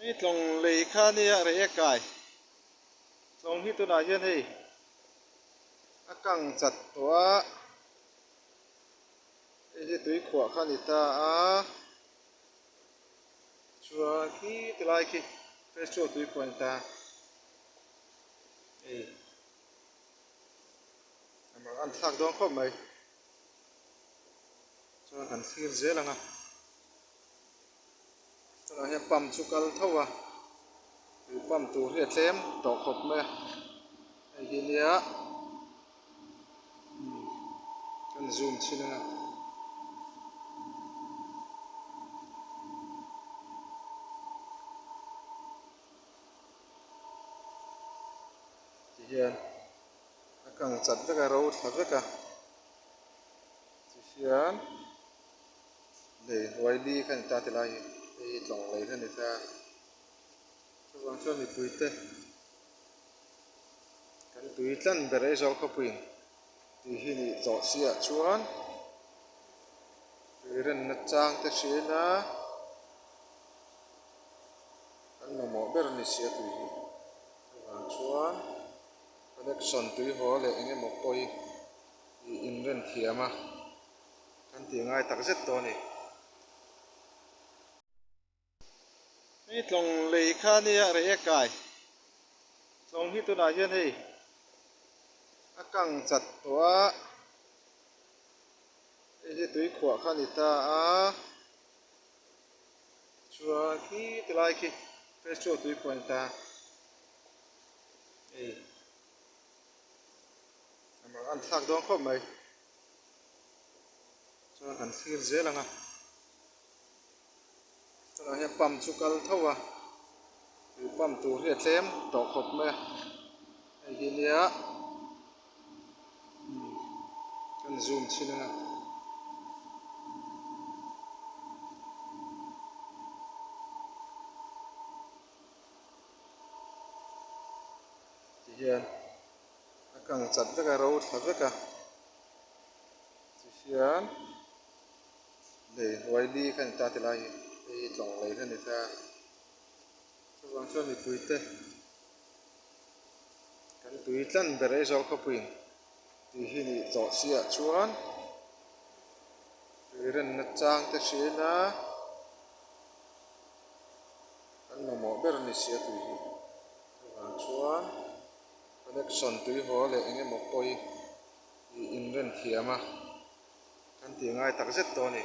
Hei tlawng lei kha nia rei a kai. Tlawng hi tunah hian hei a kang chat tawh a, hei hi tui khuah kha a ni ta a, chuan khi ti lai khi phase two tui khuah a ni ta hei a mang an thlak dawn khawp mai chuan kan thlir zel ang a. Tunah hian pump chu kal tho a tui pump tur hi a tlem tawh khawp mai a hei hi nia kan zoom chhin ang a. Tihian a kang chat vek a ro thla vek a tihian. Lei hnuai li kha a ni ta ti lai hi hei hi tlawng lei kha a ni ta chuvang chuan mipui te kan tui tlan ber Aizawl khawpuiin tui hi nih tawh si ah chuan tui renna chang te hriain a kan mamawh ber a ni si a tui hi chuvang chuan connection tui haw leh eng emaw pawh hi ih inren thiam a. Kan tih ngai tak zet tawh a ni. Hei tlawng lei kha nia rei a kai. Tlawng hi tunah hian hei a kang chat tawh a, hei hi tui khuah kha a ni ta a, chuan khi ti lai khi phase two tui khuah a ni ta hei a mang an thlak dawn khawp mai. Chuan kan thlir zel ang a, tunah hian pump chu kal tho a, tui pump tur hi a tlem tawh khawp mai a, hei hi nia kan zoom chhin ang a. Tihian a kang chat vek a, ro thla vek a. Tihian lei hnuai li kha a ni ta ti lai hi hei hi tlawng lei kha a ni ta chuvang chuan mipui te kan tui tlan ber Aizawl khawpuiin tui hi nih tawh si ah chuan tui renna chang te hriain a kan mamawh ber a ni si a tui hi chuvang chuan connection tui haw leh eng emaw pawh hi. Ih inren thiam a, kan tih ngai tak zet tawh a ni.